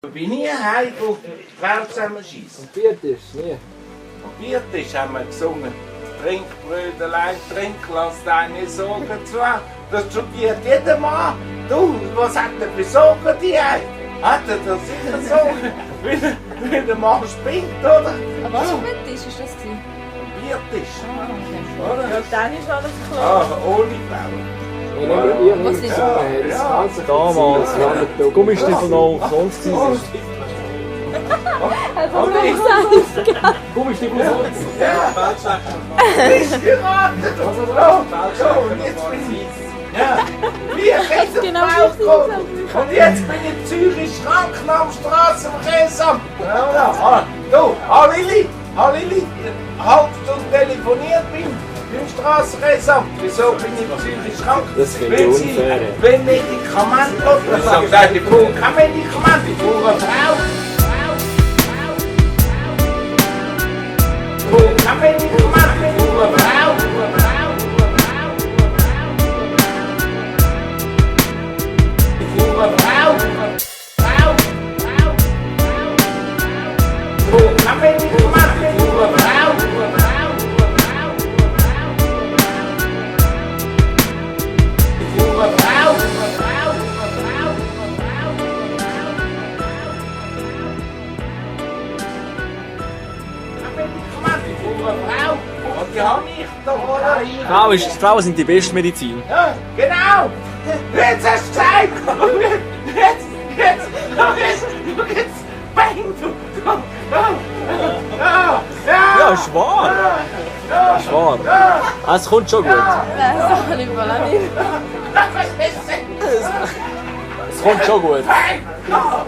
Ich bin nie heimgegangen, Frau zusammenschießen. Und Biertisch, nie. Am Biertisch haben wir gesungen. Trinkbrödelein, Trinkglas, deine Sorgen zu. Das studiert jeder Mann. Du, was hat er für Sorgen, die hat? Hat er das sicher Sorgen? Weil der Mann spinnt, oder? Was für ein Tisch ist das? Ein Biertisch. Oder? Oder? Ja, dann ist alles klar. Ohne Frauen. Wenn ihr Was nicht ist gesungen habt, das ganze Damals, Gummistiefel noch umsonst gewesen. Gummistiefel umsonst. Ja, nicht geraten. So, und jetzt bin ich. Ja, wir sind Genau auf richtig Balkon. Und jetzt bin ich in Zürich, Krankenhausstraße am Käsamt. Du, Lili, halb Stunde telefoniert bin. Im Straßenkäsamt. Wieso bin ich in Zürich krank? Das finde ich unfair. Wenn Medikamente oder so. Ich sage, ich brauche kein Medikament, ich brauche eine Frau. Ich brauche kein Medikament, ich brauche eine Frau. Ich brauche eine Frau. Ich brauche kein Medikament, ich brauche eine Frau. Und die habe ich doch, oder? Frauen sind die beste Medizin. Ja, genau! Jetzt hast du gesagt! Jetzt! Bang! Ja, ist wahr. Ist wahr. Es kommt schon gut. Nein, das kann ich mal nicht. Es kommt schon gut. Ja.